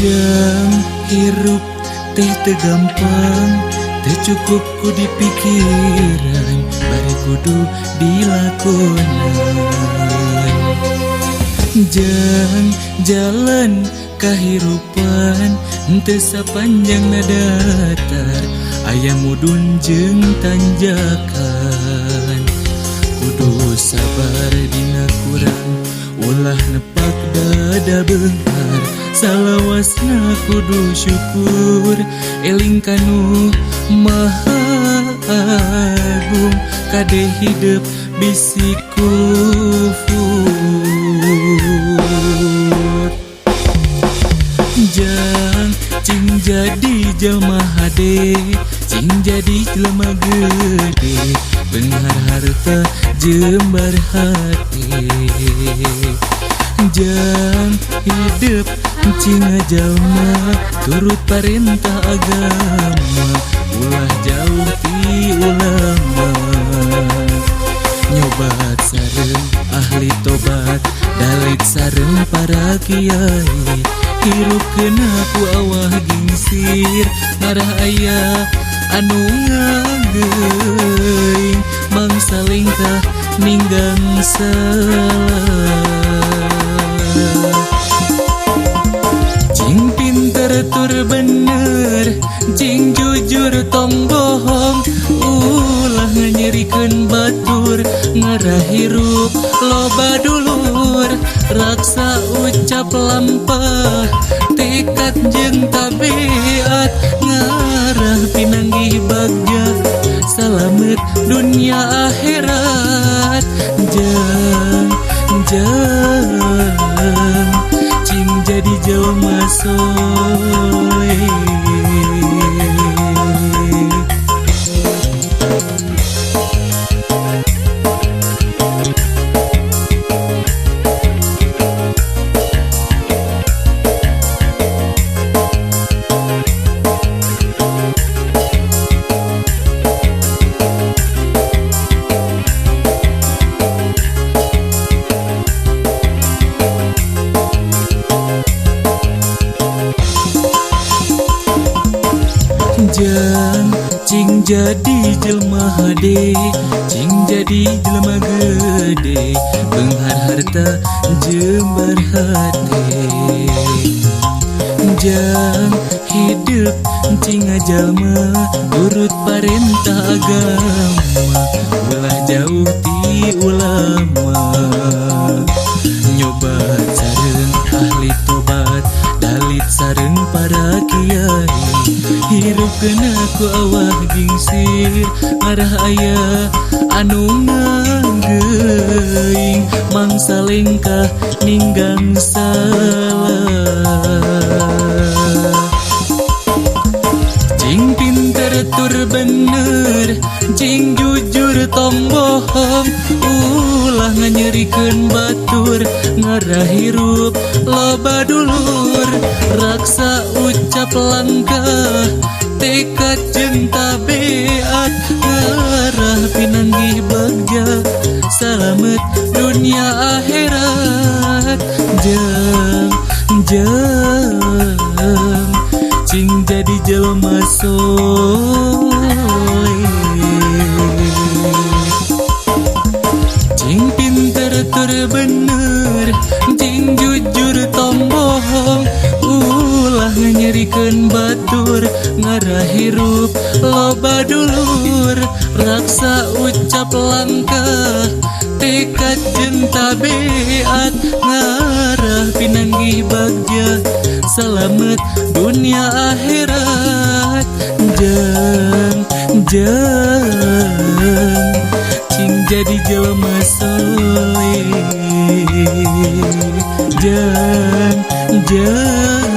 Jang hirup teh teu gampang, teu cukup ku dipikiran, bari kudu dilakonan. Jang jalan kahirupan henteu sapanjangna datar, aya mudun jeung tanjakan. Kudu sabar dina kurang, ulah nepak dada beunghar, salawasna kudu syukur, eling kanu maha agung, kade hidup bisi kufur. Jang cing jadi jelma hade, cing jadi jelema gede, beunghar harta jembar hate. Jang hidup cing jalma turut parentah agama, ulah jauh ti ulama. Nyobat sareng ahli tobat, dalit sareng para kiai, hirup kena ku awah gingsir, ngarah aya anu ngageuing, mangsa lengkah ninggang salah. Cing pinter tur bener, cing jujur tong bohong, ulah nganyerikeun batur, ngarah hirup loba dulur, raksa ucap lampah, tekad jeung tabiat, ngarah pinanggih bagja, salamet dunia akhirat. Jang jang cing jadi jelema soleh. Jang cing jadi jelma hade, cing jadi jelema gede, beunghar harta jembar hate. Jang hidup cing jalma turut parentah agama, ulah jauh ti ulama. Nyobat sareng ahli tobat, dalit sareng para kiai, hirup kena ku awah gingsir, ngarah aya anu ngageuing, mangsa lengkah ninggang salah. Cing pinter tur bener, cing jujur tong bohong, ulah nganyerikeun batur, ngarah hirup loba dulur, raksa ucap langkah, tekad jeung tabiat, ngarah pinanggih bagja, salamet dunia akhirat. Jang jang cing jadi jelema soleh. Cing pinter tur bener, cing jujur tong bohong, ulah nganyerikeun batur, ngarah hirup loba dulur, raksa ucap langkah, tekad jeung tabiat, ngarah pinanggih bagja, salamet dunia akhirat. Jang jang cing jadi jelema soleh. Jang jang